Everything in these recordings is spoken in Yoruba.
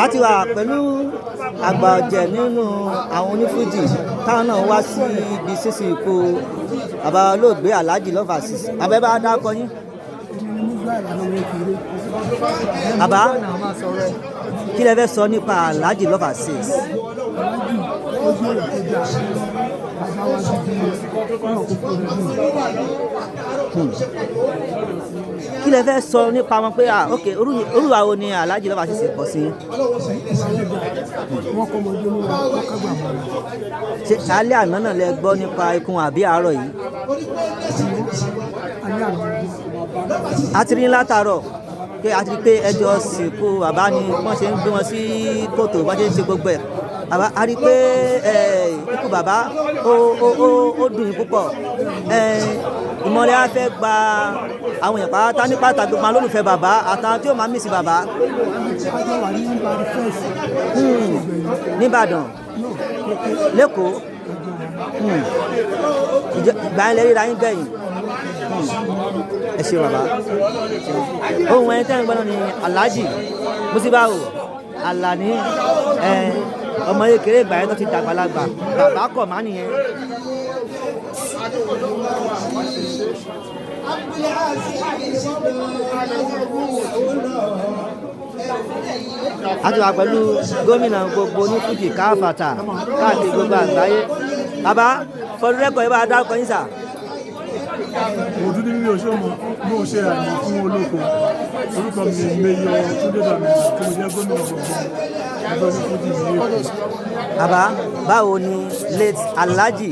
A ti wà pẹ̀lú àgbà ọ̀jẹ̀ nínú àwọn onífújì táwọn náà wá sí ibi sísìn ikú bàbá olóògbé Alhaji Love Azeez. Bàbá, ẹ bá dárúkọ yín. Bàbá, kí lẹ fẹ́ sọ nípa Alhaji Love Azeez? Ojú ọ̀rọ̀ tó dáa, bàbá wa gidi, ọ̀nà kókó rẹ̀ dùn. Kí lẹ fẹ́ sọ nípa wọn pé, ah, ok, orúwa wo ni Alhaji Love Azeez kọ sí? Wọ́n kọ́ ọmọdé mọ́ra, wọ́n kágbà mọ́ra. Ṣé alẹ́ àná náà lẹ gbọ́ nípa ikú àbí àárọ̀ yìí? Alẹ́ àná ọdún. A ti rí látàárọ̀ pé a ti rí pé ẹjọ́ sìnkú bàbá ni wọ́n ṣe ń gbé wọn sí kòtò, wọ́n ṣe ń ṣe gbogbo ẹ̀. Bàbá, a rí pé ikú bàbá ó dùn yín púpọ̀. Ìmọ̀lẹ́ á fẹ́ gba àwọn èèyàn pátá ní pàtàkì, gbogbo àwọn olólùfẹ́ bàbá àtàwọn tí ó máa miss bàbá. Ajọ́ wà ní ìbàdí fẹ́ẹ̀sì. Nìbàdàn, lẹ́kọ̀ọ́, ìgbà yẹn lè ríra yín gbẹ̀yìn. Ẹ ṣe, bàbá. Ohun ẹni tẹ́ ń gbọ́dọ̀ ni Alhaji Musibau Alani, ọmọ kékeré ìgbà yẹn tó ti dàgbàlagbà, bàbá kọ̀ má nìyẹn. A ti wà pẹ̀lú gómìnà gbogbo ní fújì káfàtà káàkiri gbogbo àgbáyé. Bàbá, fọdún rẹ́kọ̀ọ́, yìí bá a dárúkọ yín sà. Òdú ní mímí oṣù mọ bí mo ṣe àyè fún olóko. Orúkọ mi ni Mayor Túndé Dàmínà, tí mo jẹ́ gómìnà gbogbo ẹgbẹ́ onífújì ní Èkó. Bàbá, báwo ni late Alhaji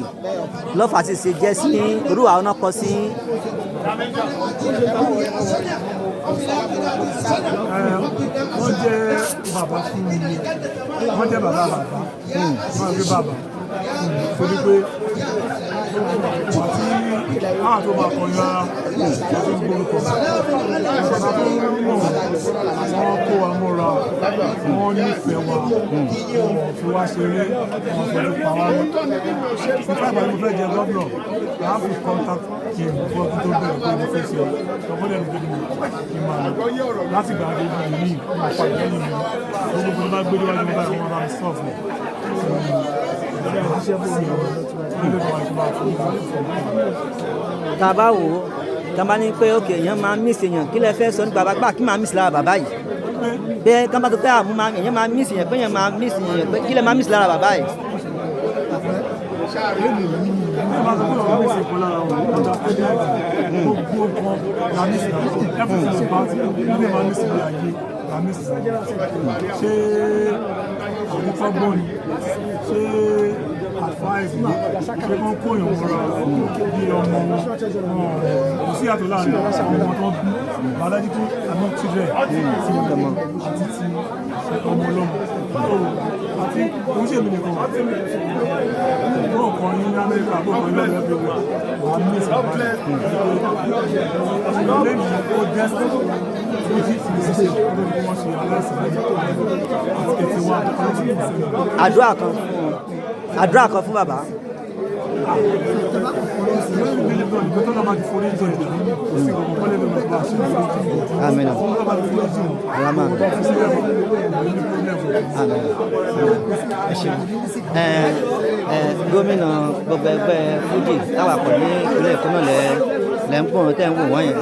Love Azeez ṣe jẹ́ sí irú àwọn náà kọ sí? Wọ́n jẹ́ bàbá fún mi, wọ́n jẹ́ bàbá bàbá, wọ́n gbé bàbá torí pé àti àwọn tó máa kọrin rárá, wọ́n tó ń gbórúkọ bàbá tó ń mọ̀ wọ́n kó wa mọ́ra, wọ́n nífẹ̀ẹ́ wa, wọ́n fi wá ṣeré, wọ́n fojú pa wá rẹ́. Nípa ìgbà tí mo fẹ́ jẹ gómìnà, I have to contact him before kí tó bẹ̀rẹ̀ pé mo fẹ́ ṣe ọgbọ́n ẹni pé kí n máa lọ láti gbà dé ibi yìí, mo pa ìlẹ́yìn mi, gbogbo tó bá gbé déwájú mi báyìí, wọ́n bá mi sọ̀fù ṣiṣẹ́ fún mi nílé ìwà ìjọba fún mi. Tá a bá wò ó, tá a bá ní pé òkè èèyàn máa miss èèyàn, kí lẹ fẹ́ sọ nípa bàbá kí máa miss lára bàbá yìí, pé ká bá tó pé àmú máa èèyàn máa miss èèyàn, pé èèyàn máa miss èèyàn, pé kí lẹ máa miss lára bàbá yìí? Ní bá sọ pé ọ̀rọ̀ miss ìkọ́ lára wọn, understanding, gbogbo nǹkan la miss lára, everything about ilé máa miss, ilé ayé la miss. Ṣé àríkọ́gbọ́n ni? Ṣé advice ni? Ṣé kán kó èèyàn mọ́ra bí ọmọ wọn? Kò sí àtọ̀ láàrin àwọn ọmọ tó ń bí biological and children àti ti ọmọ ọlọ́mọ àti kò ń ṣèmi nìkan. Bó kan ní Amẹ́ríkà, bó kan ní lọ́dọ̀, everywhere wà á miss bàbá rẹ̀. Lẹ́yìn ó destiny Fuji musician tó ní wọ́n ṣe aláìsàn ní àti 81 ọlọ́run ní ìsinmi. Àdúrà kan fún wọn, àdúrà kan fún bàbá. Lórí bílí náà ìgbẹ́ tó lọ́ba ti forí jẹ ìdá, kò sí ìgbọ̀ngàn kọ́lé lórí ọba àṣẹ forí jẹ. Àmín. Tó lọ́ba ti forí jẹ Alama. tó fi sílẹ̀ mọ́ ní problem. Àmín. Ẹ ṣeun. Ẹ ẹ gómìnà gbogbo ẹgbẹ́ fújì táwà pọ̀ ní ìpínlẹ̀ Èkó náà lẹ ń pọ̀ tẹ́ ń wò wọ́n yẹn.